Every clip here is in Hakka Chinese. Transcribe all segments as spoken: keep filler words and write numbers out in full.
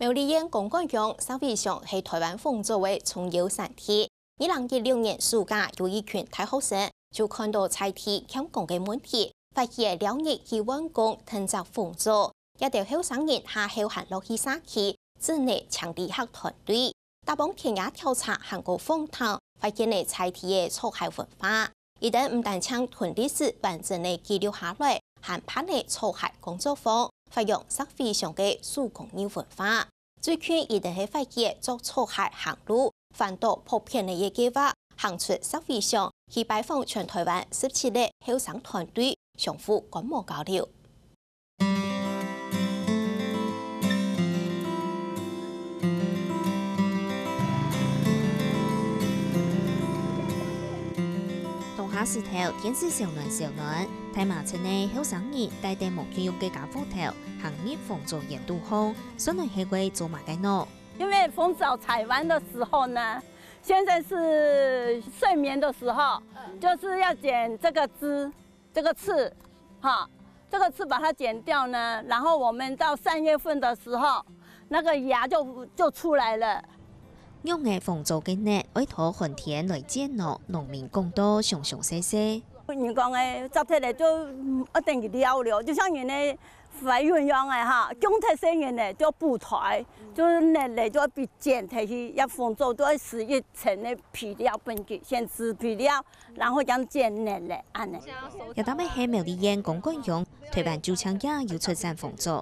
苗栗縣公館鄉石圍鄉係臺灣紅棗个重要產地。二零一六年暑假，有一群大學生就看到在地欠光个問題，發起了尞去換工𢯭摘紅棗。這兜後生人下後還落去社區，整理青旅客團隊， 打幫田野調查還過訪談，發現了在地个草鞋文化。佢等毋單淨同歷史完整个記錄下來，還辦了草鞋工作坊，發揚石圍鄉个手工藝文化。最近佢等係發起著草鞋行路，環島跑遍了个計畫，行出石圍鄉，去拜訪全臺灣十七个後生團隊，相互觀摩交流。 冬下時頭，天時燒暖燒暖，大麻村个後生人帶等無共樣个家伙頭，行入紅棗園肚項，算來係會做麼个呢？因為紅棗採完的時候呢，現在是睡眠的時候，就是要剪這個枝，這個刺，哈，這個刺把它剪掉呢，然後我們到三月份的時候，那個芽就，就出來了。仰仔紅棗个葉愛討寒天來剪落，農民講到詳詳細細。人講个，摘忒了就，嗯，一定要了了，就像人个懷孕樣个哈，降忒細人个就補胎，就是葉了就愛被剪忒去，要紅棗都愛施一層个肥料分佢，先施肥料，然後將剪葉了，恁呢。這搭乜係苗栗縣公館鄉，臺灣就淨這有出產紅棗。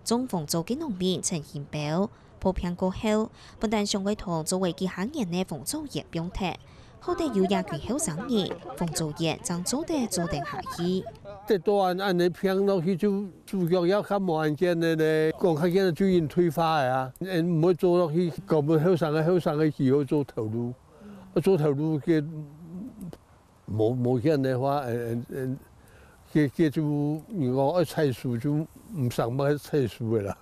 種紅棗个農民陳興標， 破病過後，本旦想愛同做會幾下年个紅棗園放忒，好得有這群後生人，紅棗園正做得做得下去。得到恁，恁呢病落去就手腳也較無恁健个咧，講較健个就已經退化个啊，嗯，毋會做落去，講分後生个，後生个以後做頭路，做頭路个 無，無閒个話，嗯，嗯，嗯，該，該就人講愛採收就毋使麼个採收个啦。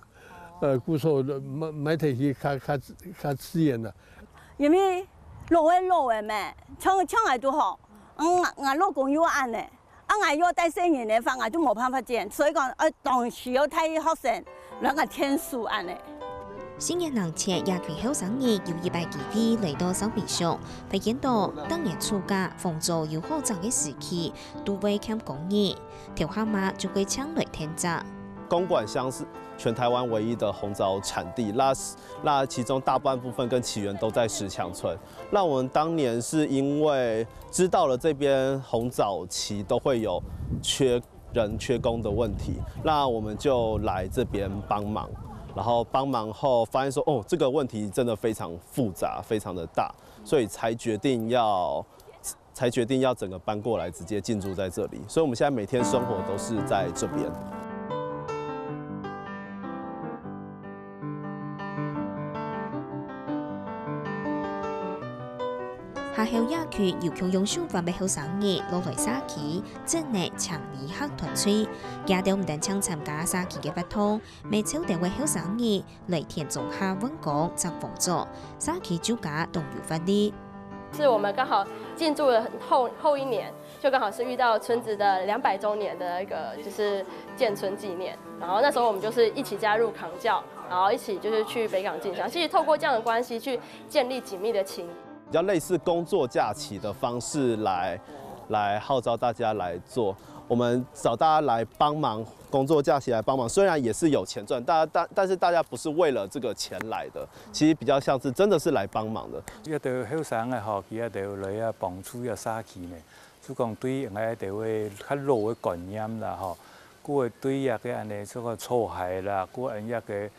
呃，故所買，買忒去較，較，較自然啦。因為老个老个咩，像，像𠊎都好，嗯，𠊎，𠊎老公又恁呢，啊，𠊎又帶細人个話，𠊎就無辦法剪，所以講，呃，當時又帶學生，來𠊎𢯭手恁呢。 四年零前，這群後生人有一擺機會來到石圍鄉，發現到逐年暑假紅棗有好長个時期，都會欠工人，頭下嘛就會請來𢯭摘。公館鄉是全台灣唯一的紅棗產地，那，那其中大半部分跟起源都在石牆村。那我們當年是因為知道了這邊紅棗期都會有缺 人缺工的問題，那我們就來這邊幫忙。然後幫忙後發現說，哦，這個問題真的非常複雜，非常的大，所以才決定要，才決定要整個搬過來，直接進駐在這裡。所以我們現在每天生活都是在這邊。 下後這群有共樣想法个後生人落來社區，整理青旅客團隊。佢兜毋單淨參加社區个活動，乜招兜个後生人來田中下換工摘紅棗，社區就加當有活力。是我們剛好進駐了後，後一年，就剛好是遇到村子的兩百週年的一個就是建村紀念，然後那時候我們就是一起加入扛轎，然後一起就是去北港進香。其實透過這樣的關係去建立緊密的情誼。 比較類似工作假期的方式來，來號召大家來做。我們找大家來幫忙，工作假期來幫忙，雖然也是有錢賺，大家，但，但是大家不是為了這個錢來的，其實比較像是真的是來幫忙的。這兜後生个吼，佢這兜來啊幫助這社區呢，就講對𠊎這兜个較老个觀念啦吼，故而對這个恁呢，這个草鞋啦，故而這个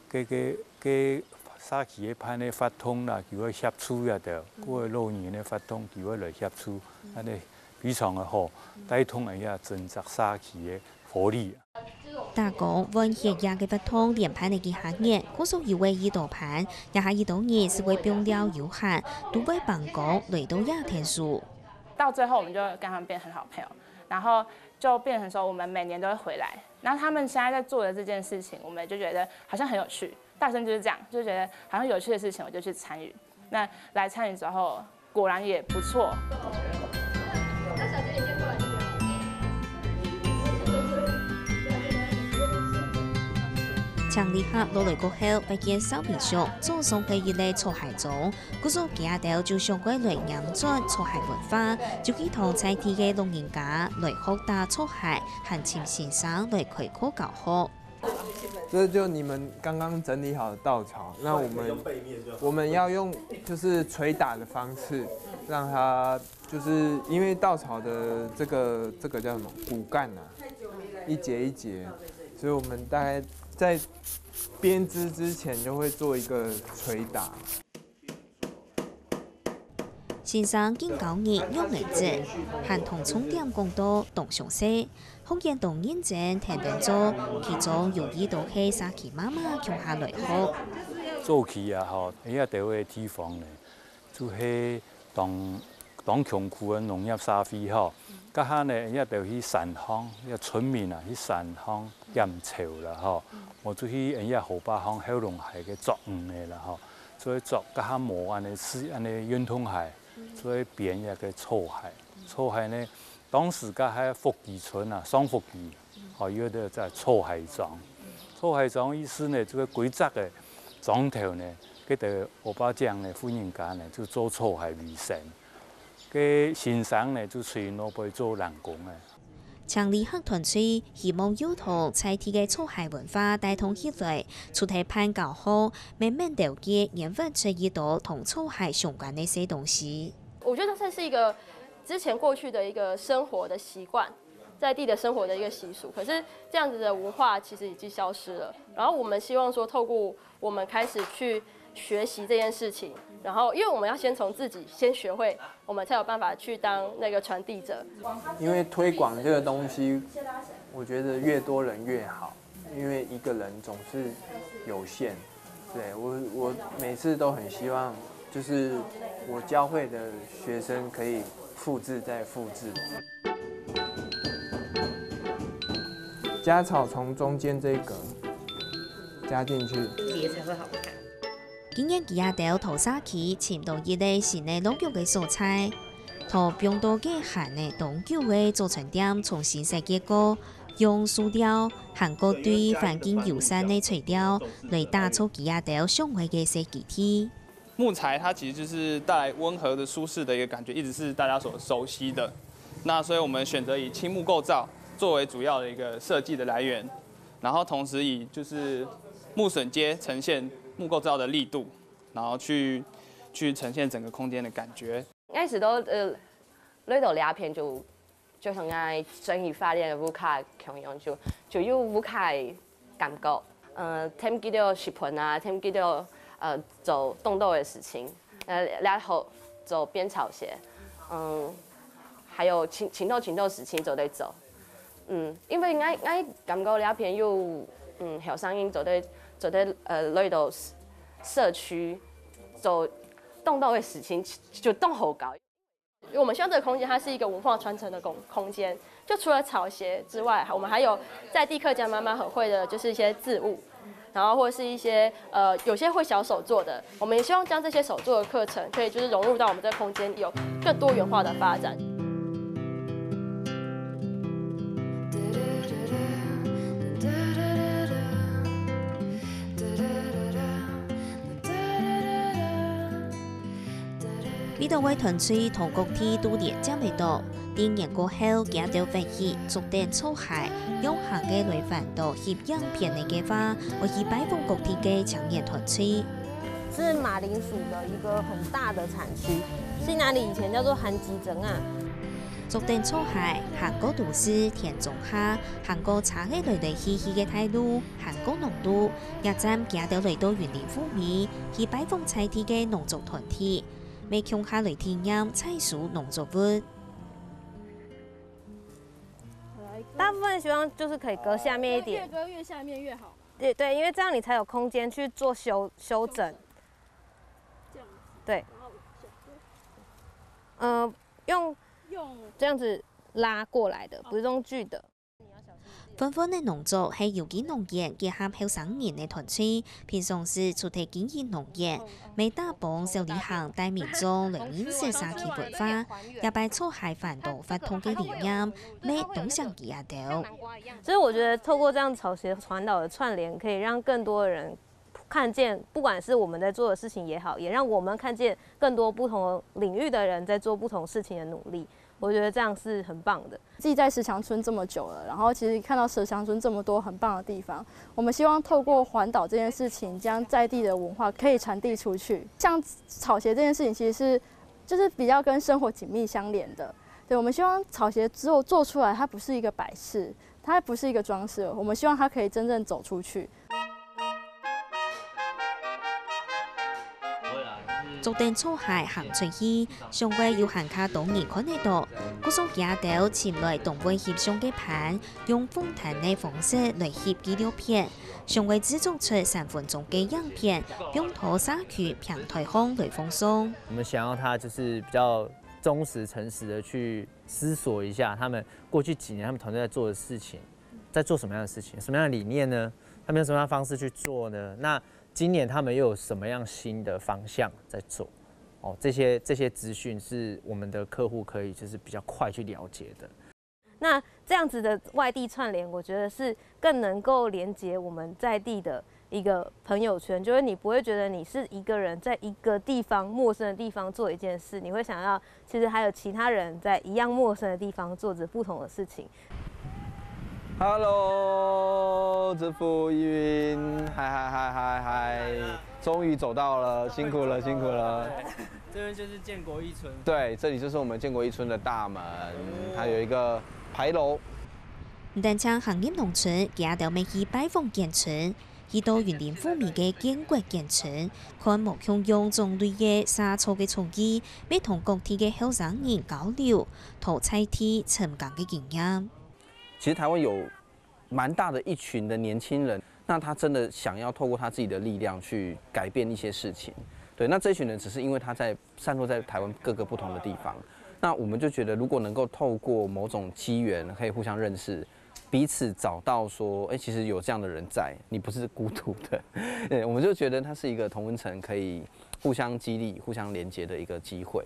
个，个，个社區个辦个活動啦，佢會協助啊，對，个老人个活動，佢會來協助，恁呢非常个好，帶動一下整隻社區个活力。打工換血液个活動連辦了幾下年，故所有个一多班，這下一多人係會放尞有閒，都會幫工來到這𢯭手。到最後，我們就跟他們變很好朋友，然後就變成說，我們每年都會回來。然後他們現在在做的這件事情，我們就覺得好像很有趣。大學生就是這樣，就覺得好像有趣的事情，我就去參與。那來參與之後，果然也不錯。請旅客落來過後，會見紹片上，早上係一個草鞋莊，故所佢兜就想過來黏轉草鞋文化，就去同在地个老人家來學打草鞋，還請先生來開課教學。這就你們剛剛整理好的稻草，那我們用背面就好。我們要用就是捶打的方式，让它就是因为稻草的这个这个叫什么骨干啊，一节一节，所以我们大概在编织之前就会做一个捶打。先生緊教你用个子，還同重點講到當詳細，學員當認真跈等做，其中有一兜係社區媽媽共下來學。早期啊吼，這兜个地方呢，就係當當窮苦个農業社會吼。該下呢，這兜去山項，這村民啊去山項撿草啦吼，無就去這河壩項後龍溪个捉魚个啦吼。所以捉該下無恁呢係恁呢運動鞋，所以編一个草鞋。草鞋呢，當時該下福基村啊，上福基，吼，有一个在草鞋莊。草鞋莊意思呢，就係歸隻个莊頭呢，該兜河壩井个婦人家呢，就做草鞋為生。該先生呢，就隨落背做零工个。請旅客團隊希望有同在地个草鞋文化帶動起來，除忒辦教學，慢慢了解研發出一兜同草鞋相關个細東西。我觉得这是一个之前过去的一个生活的习惯，在地的生活的一个习俗。可是这样子的文化其实已经消失了。然后我们希望说，透过我们开始去学习这件事情，然后因为我们要先从自己先学会，我们才有办法去当那个传递者。因为推广这个东西，我觉得越多人越好，因为一个人总是有限。对，我我每次都很希望，就是我教会的学生可以复制再复制。夹草从中间这一格加进去。叠才会好看。今年佢兜同社區尋到一個新个落腳个所在，同放到該閒个當久个祖傳店重新設計過，用塑料還過對環境友善个材料來打造佢兜想愛个設計體。木材它其实就是带来温和的、舒适的一个感觉，一直是大家所熟悉的。那所以我们选择以青木构造作为主要的一个设计的来源，然后同时以就是木榫接呈现木构造的力度，然后去去呈现整个空间的感觉。𠊎知道呃，來到這片就就像𠊎轉去花蓮个屋下共樣，就就有屋下个感覺。呃，跈佢兜食飯啊，跈佢兜呃做當多个事情，呃，然後做編草鞋，嗯，還有盡盡多盡多事情做得做。嗯，因為𠊎𠊎感覺這片有嗯後生人做得做得呃來到社區做當多个事情，就當好搞。我们希望这个空间它是一个文化传承的空空间，就除了草鞋之外，我们还有在地客家妈妈和会的，就是一些置物，然后或是一些呃有些会小手做的，我们也希望将这些手作的课程可以就是融入到我们这个空间，有更多元化的发展。美多位團隊同各地都連接得到，定年過後，佢兜會去竹等草鞋，用行个來環島翕影片个計劃，愛去拜訪各地个青年團隊。是马铃薯的一个很大的产区，新南里以前叫做韩吉镇啊。竹等草鞋，行過都市田中下，行過車仔來來去去个大路，行過農路，這站佢兜來到雲林富美，去拜訪在地个農作團體。 乜共下來體驗採收農作物。大部分希望就是可以割下面一点，越割越下面越好。对对，因为这样你才有空间去做修修整。这样子，对，然后嗯、用用这样子拉过来的，不是用锯的。半碗个農作係有機農園結合後生人个團隊，平常時除忒經營農園，乜打幫小旅行帶民眾來認識社區文化，這擺草鞋環島活動个理念，乜當像佢兜。所以我觉得透过这样草鞋环岛的串联，可以让更多的人看见，不管是我们在做的事情也好，也让我们看见更多不同领域的人在做不同事情的努力。我觉得这样是很棒的。自己在石墙村这么久了，然后其实看到石墙村这么多很棒的地方，我们希望透过环岛这件事情，将在地的文化可以传递出去。像草鞋这件事情，其实是就是比较跟生活紧密相连的。对，我们希望草鞋之后做出来，它不是一个摆饰，它不是一个装饰，我们希望它可以真正走出去。著等草鞋行出去，上位有還較多人看得到，故所佢兜尋來當會翕相个伴，用訪談个方式來翕紀錄片，上位製作出三分鐘个影片，放到社區平台項來放送。我们想要它就是比较忠实、诚实的去思索一下，他们过去几年他们团队在做的事情，在做什么样的事情，什么样的理念呢？他们用什么样的方式去做呢？那今年他们又有什么样新的方向在做？哦，这些这些资讯是我们的客户可以就是比较快去了解的。那这样子的外地串联，我觉得是更能够连接我们在地的一个朋友圈，就是你不会觉得你是一个人在一个地方陌生的地方做一件事，你会想要其实还有其他人在一样陌生的地方做着不同的事情。 Hello，志福、依云，嗨嗨嗨嗨嗨，终于走到了，辛苦了，辛苦了。这边就是建国一村。对，这里就是我们建国一村的大门，它有一个牌楼。毋單淨行入農村，佢兜乜去拜訪建村，去到雲林富美个建國建村，看無共樣種類个沙草个創意，乜同各地个後生人交流，討在地尋工个经验。其实台湾有蛮大的一群的年轻人，那他真的想要透过他自己的力量去改变一些事情。对，那这群人只是因为他在散落在台湾各个不同的地方，那我们就觉得如果能够透过某种机缘，可以互相认识，彼此找到说，哎，其实有这样的人在，你不是孤独的。对，我们就觉得它是一个同温层可以互相激励、互相连接的一个机会。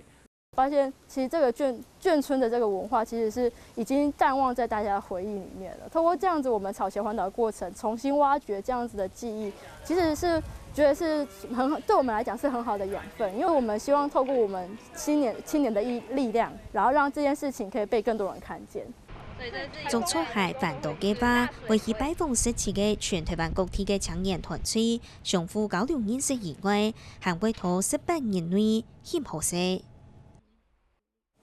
发现其实这个眷眷村的这个文化其实是已经淡忘在大家的回忆里面了。透过这样子，我们草鞋环岛的过程，重新挖掘这样子的记忆，其实是觉得是很对我们来讲是很好的养分，因为我们希望透过我们青年青年的力力量，然后让这件事情可以被更多人看见。种草鞋环岛计划會去拜訪十七个全台灣各地个青年團隊，相互交流認識以外，還會到十八日內翕好勢。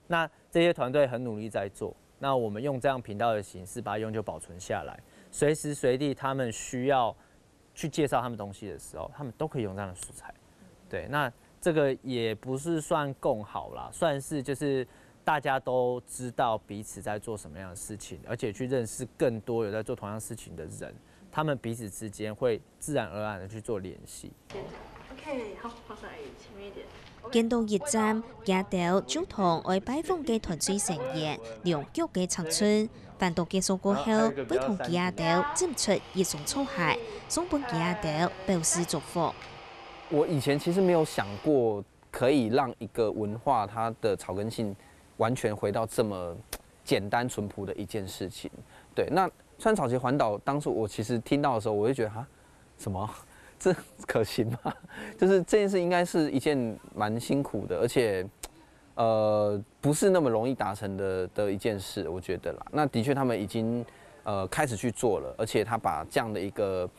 那这些团队很努力在做，那我们用这样频道的形式把它永久保存下来，随时随地他们需要去介绍他们东西的时候，他们都可以用这样的素材。对，那这个也不是算共好啦，算是就是大家都知道彼此在做什么样的事情，而且去认识更多有在做同样事情的人，他们彼此之间会自然而然的去做联系。 見到一站，佢兜就同愛拜訪个團隊成員兩腳个尺寸，環島結束過後，會同佢兜整出一雙草鞋，送分佢兜表示祝福。我以前其实没有想过，可以让一个文化它的草根性完全回到这么简单淳朴的一件事情。对，那穿草鞋环岛，当初我其实听到的时候，我就觉得哈，什么？这可行吗？就是这件事应该是一件蛮辛苦的，而且呃不是那么容易达成的的一件事，我觉得啦。那的确他们已经呃开始去做了，而且他把这样的一个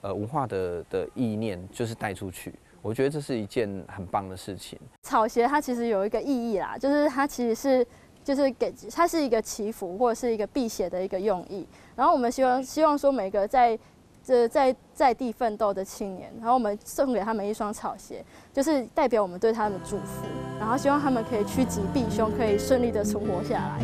呃文化的的意念就是带出去，我觉得这是一件很棒的事情。草鞋它其实有一个意义啦，就是它其实是就是给它是一个祈福或者是一个辟邪的一个用意。然后我们希望希望说每个在这在在地奋斗的青年，然后我们送给他们一双草鞋，就是代表我们对他们的祝福，然后希望他们可以趋吉避凶，可以顺利的存活下来。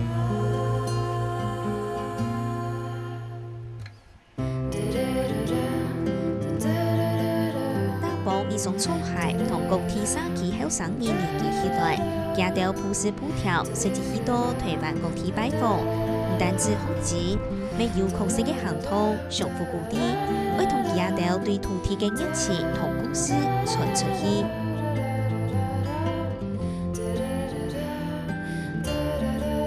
打幫一雙草鞋，同各地社區後生人連結起來，佢兜不時不跳，甚至去到台灣各地拜訪。毋單止學子，乜有空閒个行動、相互鼓勵，愛同佢兜對土地个熱情同故事傳出去。